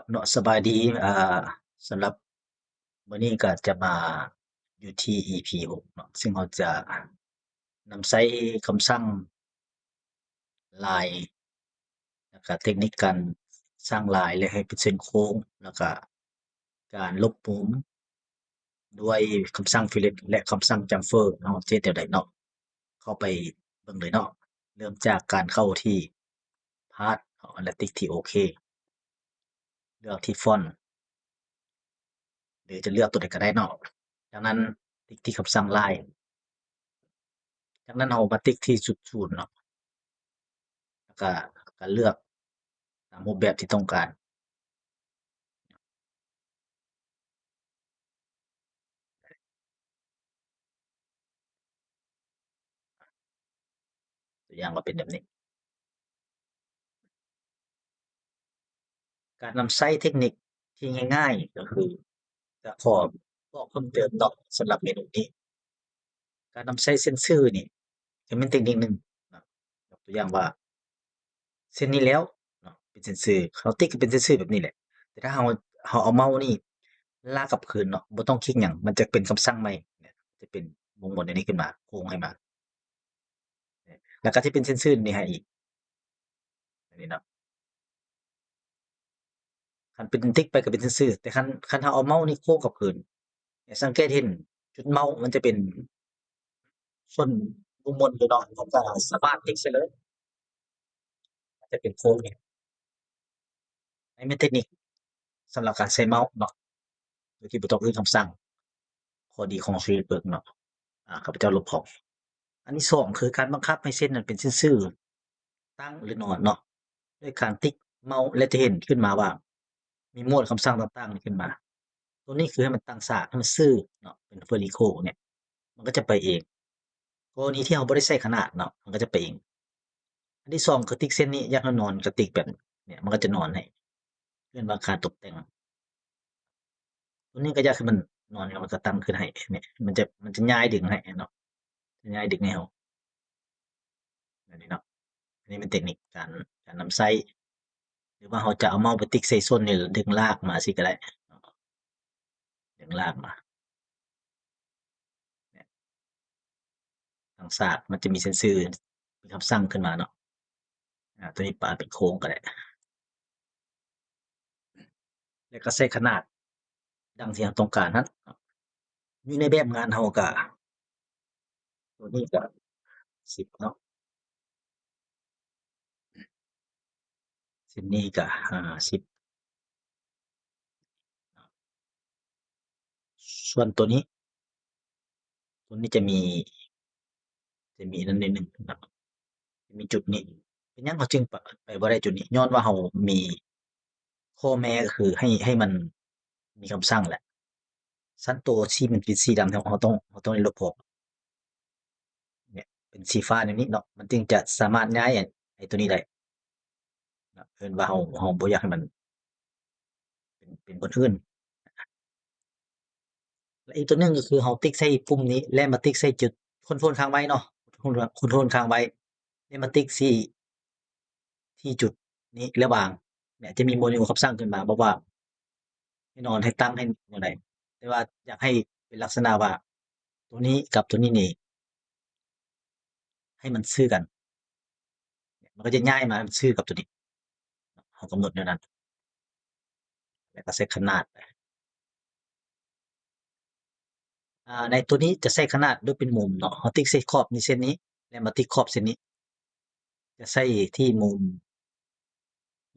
ເນາະ ສະບາຍດີ ອ່າ ສຳລັບມື້ນີ້ກໍຈະມາຢູ່ທີ່ ອີພີຫົກເນາະ ຊຶ່ງເຮົາຈະນຳໃຊ້ຄຳສັ່ງລາຍ ແລ້ວກະເຕັກນິກການສ້າງລາຍ ແລະ ໃຫ້ເປັນເສັ້ນໂຄ້ງ ແລ້ວກະການລົບມຸມດ້ວຍຄຳສັ່ງຟີລິດ ແລະ ຄຳສັ່ງຈຳເຟີເນາະ ເຮັດແນວໃດເນາະ ເຂົ້າໄປເບິ່ງເລີຍເນາະ. ເລີ່ມຈາກການເຂົ້າທີ່ພາດເນາະ ແລ້ວຕິກທີ່ໂອເຄ ເລືອກທີ່ຟອນ ຫຼືຈະເລືອກຕົວໃດກໍໄດ້ເນາະ. ຈາກນັ້ນຕິກທີ່ຄຳສັ່ງລາຍ ຈາກນັ້ນເຮົາມາຕິກທີ່ຈຸດສູນເນາະ ແລ້ວກະ ກະເລືອກຕາມຮູບແບບທີ່ຕ້ອງການ. ຕົວຢ່າງກໍເປັນແບບນີ້. ການນຳໃຊ້ເຕັກນິກທີ່ງ່າຍໆ ກໍຄື ກໍຂໍບອກເພີ່ມເຕີມເນາະ ສຳລັບເມນູນີ້ ການນຳໃຊ້ເສັ້ນຊື່ນີ້ ກໍແມ່ນເຕັກນິກໜຶ່ງເນາະ. ຍົກຕົວຢ່າງວ່າ ເສັ້ນນີ້ແລ້ວເນາະ ເປັນເສັ້ນຊື່ ເຮົາຕິກກໍເປັນເສັ້ນຊື່ແບບນີ້ແຫຼະ ແຕ່ຖ້າເຮົາ ເຮົາເອົາເມົານີ້ລາກກັບຄືນເນາະ ບໍ່ຕ້ອງຄລິກຫຍັງ ມັນຈະເປັນຄຳສັ່ງໃໝ່ ຈະເປັນວົງມົນອັນນີ້ຂຶ້ນມາ ໂຄ້ງໃຫ້ມາ ແລ້ວກໍຈະເປັນເສັ້ນຊື່ນີ້ໃຫ້ອີກ ອັນນີ້ເນາະ. ຄັນເປັນຕິກໄປກໍເປັນຊື່ໆ ແຕ່ຄັນ ຄັນເຮົາເອົາເມົານີ້ໂຄ້ງກັບຄືນ ໃຫ້ສັງເກດເຫັນຈຸດເມົາມັນຈະເປັນສ່ວນລຸ່ມມົນຢູ່ເນາະ ມັນຈະສາມາດຕິກໃສ່ເລີຍ ມັນຈະເປັນໂຄ້ງນີ້. ໃນເມເທັກນິກສຳລັບການໃຊ້ເມົາເນາະ ໂດຍທີ່ບໍ່ຕ້ອງເອີ້ນຄຳສັ່ງ ຂໍ້ດີຂອງ SolidWorks ເນາະ ອາ ຂ້າພະເຈົ້າລົບອອກ. ອັນທີສອງ ຄືການບັງຄັບໃຫ້ເສັ້ນນັ້ນເປັນເສັ້ນຊື່ ຕັ້ງ ຫຼື ນອນເນາະ ດ້ວຍການຕິກເມົາ ແລະ ຈະເຫັນຂຶ້ນມາວ່າມີໝວດຄຳສັ່ງຕ່າງໆຂຶ້ນມາ. ຕົວນີ້ຄືໃຫ້ມັນຕັ້ງສາກ ໃຫ້ມັນຊື່ເນາະ ເປັນ vertical ເນຍ ມັນກໍຈະໄປເອງ. ກໍລະນີທີ່ເຮົາບໍ່ໄດ້ໃສ່ຂະໜາດເນາະ ມັນກໍຈະໄປເອງ. ອັນທີສອງ ຄືຕິກເສັ້ນນີ້ ຢາກໃຫ້ນອນ ກໍຕິກແບບເນຍ ມັນກໍຈະນອນໃຫ້ ເອີ້ນວ່າການຕົກແຕ່ງ. ຕົວນີ້ກໍຢາກໃຫ້ມັນນອນ ແລ້ວມັນກໍຕັ້ງຂຶ້ນໃຫ້ເນຍ ມັນຈະ ມັນຈະຍ້າຍດຶງໃຫ້ເນາະ ຈະຍ້າຍດຶງໃຫ້ເຮົາ ແບບນີ້ເນາະ. ອັນນີ້ແມ່ນເຕັກນິກການ ການນຳໃຊ້ ຫຼືວ່າເຮົາຈະເອົາເມົາໄປຕິກໃສ່ສົ້ນນີ້ ແລ້ວດຶງລາກມາຊີ້ກໍໄດ້ເນາະ ດຶງລາກມາ ເນຍ ທາງສາກມັນຈະມີເສັ້ນຊື່ ມີຄຳສັ່ງຂຶ້ນມາເນາະ. ອາ ຕົວນີ້ປະເປັນໂຄ້ງກໍໄດ້ ແລ້ວກໍໃສ່ຂະໜາດດັ່ງທີ່ເຮົາຕ້ອງການຫັ້ນ. ຢູ່ໃນແບບງານເຮົາກໍ ຕົວນີ້ກໍສິບເນາະ ເສັ້ນນີ້ກໍຫ້າສິບ ສ່ວນຕົວນີ້ ຕົວນີ້ຈະມີ ຈະມີນັ້ນໜ້ອຍໜຶ່ງເນາະ ຈະມີຈຸດນີ້. ເປັນຫຍັງເຮົາຈຶ່ງໄປ ໄປບໍ່ໄດ້ຈຸດນີ້? ຍ້ອນວ່າເຮົາມີຂໍ້ແມ້ ກໍຄືໃຫ້ ໃຫ້ມັນມີຄຳສັ່ງແຫຼະ. ຊັ້ນໂຕທີ່ມັນເປັນສີດຳ ເຮົາ ເຮົາຕ້ອງ ເຮົາຕ້ອງໄດ້ລົບອອກ ເນຍ ເປັນສີຟ້າແນວນີ້ເນາະ ມັນຈຶ່ງຈະສາມາດຍ້າຍ ໄອ້ ໄອ້ຕົວນີ້ໄດ້ເນາະ. ເອີ້ນວ່າເຮົາ ເຮົາບໍ່ຢາກໃຫ້ມັນເປັນ ເປັນບ່ອນອື່ນ. ແລະ ອີກຕົວໜຶ່ງກໍຄືເຮົາຕິກໃສ່ປຸ່ມນີ້ ແລະ ມາຕິກໃສ່ຈຸດຄອນໂທຣຄ້າງໄວ້ເນາະ ຄອນໂທຣຄ້າງໄວ້ ແລະ ມາຕິກທີ່ ທີ່ຈຸດນີ້ ແລະ ວາງ ເນຍ ຈະມີໂມເນວຄຳສັ່ງຂຶ້ນມາ ບອກວ່າໃຫ້ນອນ ໃຫ້ຕັ້ງ ໃຫ້ແນວໃດ. ແຕ່ວ່າຢາກໃຫ້ເປັນລັກສະນະວ່າ ຕົວນີ້ກັບຕົວນີ້ນີ້ ໃຫ້ມັນຊື່ກັນ ມັນກໍຈະຍ້າຍມາໃຫ້ມັນຊື່ກັບຕົວນີ້ ເຮົາກຳນົດແນວນັ້ນ ແລ້ວກໍໃສ່ຂະໜາດໄປ. ອາ ໃນຕົວນີ້ຈະໃສ່ຂະໜາດໂດຍເປັນມຸມເນາະ ເຮົາຕິກໃສ່ຂອບນີ້ເສັ້ນນີ້ ແລ້ວມາຕິກຂອບເສັ້ນນີ້ ຈະໃສ່ທີ່ມຸມ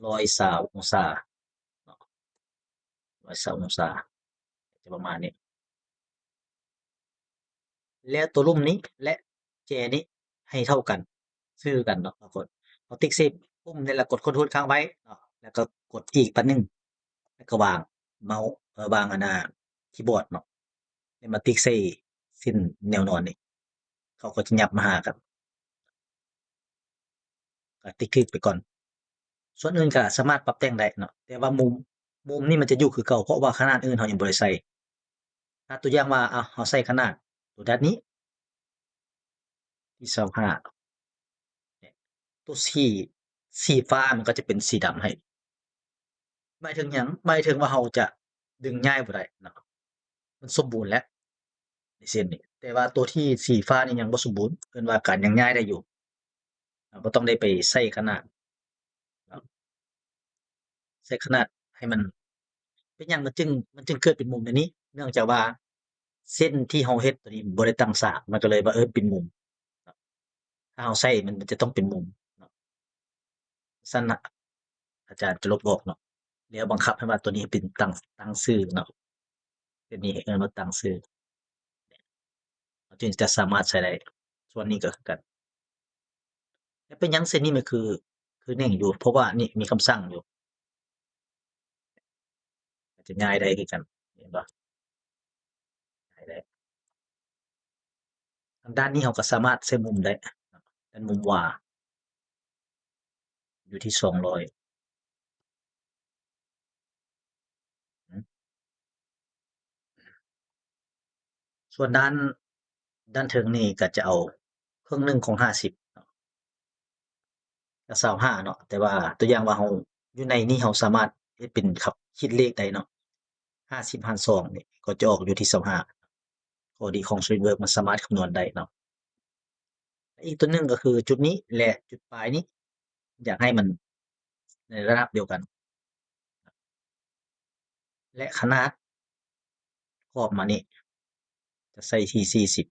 ຮ້ອຍຊາວອົງສາເນາະ ຮ້ອຍຊາວອົງສາ ຈະປະມານນີ້. ແລ້ວຕົວລຸ່ມນີ້ ແລະ ແຈນີ້ໃຫ້ເທົ່າກັນ ຊື່ກັນເນາະ. ເຮົາກົດ ເຮົາຕິກໃສ່ປຸ່ມນີ້ ແລ້ວກົດຄອນໂທຣຄ້າງໄວ້ເນາະ ແລ້ວກໍກົດອີກບາດໜຶ່ງ ແລ້ວກໍວາງເມົາ ເອີ ວາງອັນນ່າຄີບອດເນາະ ແລ້ວມາຕິກໃສ່ເສັ້ນແນວນອນນີ້ ເຂົາກໍຈະຫຍັບມາຫາກັນ. ກໍຕິກຖືກໄປກ່ອນ. ສ່ວນອື່ນກໍສາມາດປັບແຕ່ງໄດ້ເນາະ ແຕ່ວ່າມຸມ ມຸມນີ້ມັນຈະຢູ່ຄືເກົ່າ ເພາະວ່າຂະໜາດອື່ນເຮົາຍັງບໍ່ໄດ້ໃສ່. ຖ້າຕົວຢ່າງວ່າ ເອົາ ເຮົາໃສ່ຂະໜາດຕົວດ້ານນີ້ ທີ່ຊາວຫ້າ ຕົວສີ ສີຟ້າມັນກໍຈະເປັນສີດຳໃຫ້ ໝາຍເຖິງຫຍັງ? ໝາຍເຖິງວ່າເຮົາຈະດຶງຍ້າຍບໍ່ໄດ້ເນາະ ມັນສົມບູນແລ້ວ ໃນເສັ້ນນີ້. ແຕ່ວ່າຕົວທີ່ສີຟ້ານີ້ຍັງບໍ່ສົມບູນ ເອີ້ນວ່າການຍັງຍ້າຍໄດ້ຢູ່ເນາະ ບໍ່ຕ້ອງໄດ້ໄປໃສ່ຂະໜາດເນາະ ໃສ່ຂະໜາດໃຫ້ມັນ ເປັນຫຍັງມັນຈຶ່ງ ມັນຈຶ່ງເກີດເປັນມຸມແນວນີ້? ເນື່ອງຈາກວ່າເສັ້ນທີ່ເຮົາເຮັດຕົວນີ້ບໍ່ໄດ້ຕັ້ງສາກ ມັນກໍເລີຍວ່າ ເອີ ເປັນມຸມເນາະ ຖ້າເຮົາໃສ່ມັນ ມັນຈະຕ້ອງເປັນມຸມເນາະ. ຊັ້ນນະ ອາຈານຈະລົບອອກເນາະ ແລ້ວບັງຄັບໃຫ້ວ່າຕົວນີ້ເປັນຕັ້ງ ຕັ້ງຊື່ເນາະ ເສັ້ນນີ້ເອີ້ນວ່າຕັ້ງຊື່ ເຮົາຈຶ່ງຈະສາມາດໃຊ້ໄດ້. ສ່ວນນີ້ກໍຄືກັນ. ແລ້ວເປັນຫຍັງເສັ້ນນີ້ມັນຄື ຄືເໜັງຢູ່? ເພາະວ່ານີ້ມີຄຳສັ່ງຢູ່ ອາດຈະຍ້າຍໄດ້ຄືກັນ ເຫັນບໍ່? ໄດ້ ທາງດ້ານນີ້ເຮົາກໍສາມາດໃຊ້ມຸມໄດ້ ດ້ານມຸມຂວາ ຢູ່ທີ່ສອງຮ້ອຍ ສ່ວນດ້ານ ດ້ານເທິງນີ້ກໍຈະເອົາເຄິ່ງໜຶ່ງຂອງຫ້າສິບເນາະ ກໍຊາວຫ້າເນາະ. ແຕ່ວ່າຕົວຢ່າງວ່າເຮົາ ຢູ່ໃນນີ້ເຮົາສາມາດເຮັດເປັນຄັບ ຄິດເລກໄດ້ເນາະ ຫ້າສິບຫານສອງນີ້ກໍຈະອອກຢູ່ທີ່ຊາວຫ້າ ຂໍ້ດີຂອງ SolidWorks ມັນສາມາດຄຳນວນໄດ້ເນາະ. ອີກຕົວໜຶ່ງກໍຄືຈຸດນີ້ ແລະ ຈຸດປາຍນີ້ ຢາກໃຫ້ມັນໃນລະດັບດຽວກັນ ແລະ ຂະໜາດຂອບມານີ້ ຈະໃສ່ທີ່ສີ່ສິບ.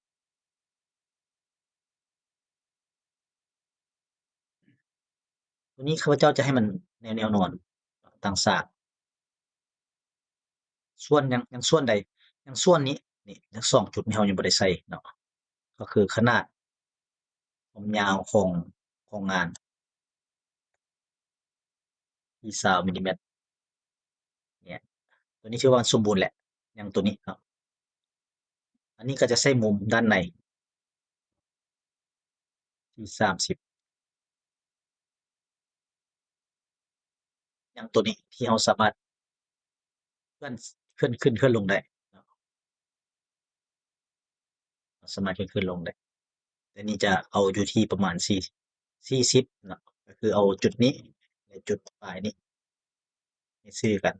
ຕົວນີ້ຂ້າພະເຈົ້າຈະໃຫ້ມັນແນວ ແນວນອນ ຕັ້ງສາກ. ສ່ວນຫຍັງ ຫຍັງສ່ວນໃດ? ຫຍັງສ່ວນນີ້ ນີ້ ຫຍັງສອງຈຸດນີ້ເຮົາຍັງບໍ່ໄດ້ໃສ່ເນາະ ກໍຄືຂະໜາດຄວາມຍາວຂອງ ຂອງງານ ທີ່ຊາວມິນຕິແມັດເນຍ ຕົວນີ້ຖືວ່າມັນສົມບູນແຫຼະ ຫຍັງຕົວນີ້ເນາະ. ອັນນີ້ກໍຈະໃສ່ມຸມດ້ານໃນ ທີ່ສາມສິບ ຫຍັງຕົວນີ້ທີ່ເຮົາສາມາດເຄື່ອນ ເຄື່ອນຂຶ້ນເຄື່ອນລົງໄດ້ເນາະ ສາມາດເຄື່ອນຂຶ້ນລົງໄດ້. ແຕ່ນີ້ຈະເອົາຢູ່ທີ່ປະມານສີ່ ສີ່ສິບເນາະ ກໍຄືເອົາຈຸດນີ້ ແລະ ຈຸດປາຍນີ້ ໃຫ້ຊື່ກັນ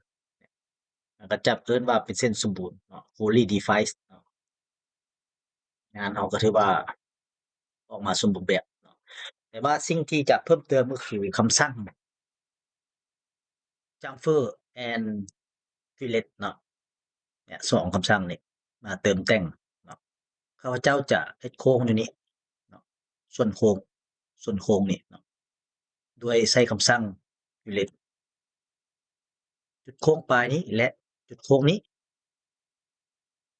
ແລ້ວກໍຈັບເອີ້ນວ່າເປັນເສັ້ນສົມບູນເນາະ fully defined ເນາະ. ງານເຮົາກໍຖືວ່າອອກມາສົມບູນແບບເນາະ. ແຕ່ວ່າສິ່ງທີ່ຈະເພີ່ມເຕີມກໍຄືຄຳສັ່ງ chamfer and fillet ເນາະ ເນຍ ສອງຄຳສັ່ງນີ້ມາເຕີມແຕ່ງເນາະ. ຂ້າພະເຈົ້າຈະເຮັດໂຄ້ງຢູ່ນີ້ເນາະ ສ່ວນໂຄ້ງ ສ່ວນໂຄ້ງນີ້ເນາະ ດ້ວຍໃຊ້ຄຳສັ່ງ fillet. ຈຸດໂຄ້ງປາຍນີ້ ແລະ ຈຸດໂຄ້ງນີ້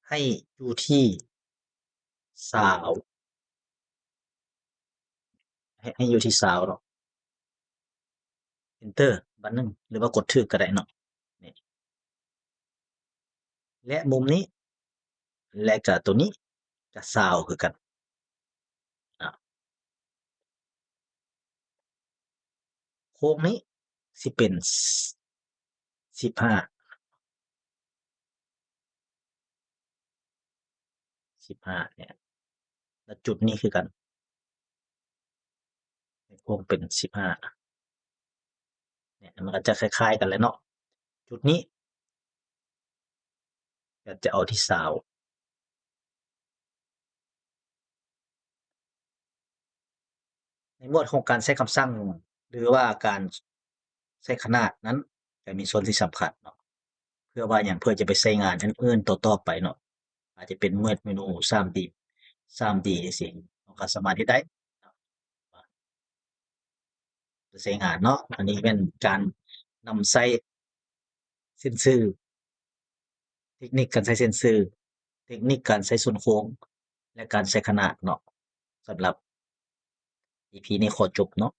ໃຫ້ຢູ່ທີ່ຊາວ ໃຫ້ ໃຫ້ຢູ່ທີ່ຊາວເນາະ. Enter ບາດໜຶ່ງ ຫຼືວ່າກົດຖືກກໍໄດ້ເນາະ ນີ້ ແລະ ມຸມນີ້ ແລະ ກະຕົວນີ້ກະຊາວຄືກັນ. ອາ ໂຄ້ງນີ້ຊິເປັນສິບຫ້າ ສິບຫ້າເນຍ ແລະ ຈຸດນີ້ຄືກັນ ໃຫ້ໂຄ້ງເປັນສິບຫ້າ ເນຍ ມັນກໍຈະຄ້າຍໆກັນແຫຼະເນາະ. ຈຸດນີ້ກໍຈະເອົາທີ່ຊາວ ໃນໝວດຂອງການໃຊ້ຄຳສັ່ງ ຫຼືວ່າການໃຊ້ຂະໜາດນັ້ນ ຈະມີສ່ວນທີ່ສຳຄັນເນາະ. ເພື່ອວ່າຫຍັງ? ເພື່ອຈະໄປໃຊ້ງານອັນອື່ນຕໍ່ໆໄປເນາະ. ອາດຈະເປັນເມນູສາມດີ ສາມດີຈັ່ງຊີ້ ເຮົາກໍສາມາດເຮັດໄດ້ ໃຊ້ງານເນາະ. ອັນນີ້ແມ່ນການນຳໃຊ້ເສັ້ນຊື່ ເຕັກນິກການໃຊ້ເສັ້ນຊື່ ເຕັກນິກການໃຊ້ສ່ວນໂຄ້ງ ແລະ ການໃຊ້ຂະໜາດເນາະ. ສຳລັບອີພີນີ້ຂໍຈົບເນາະ.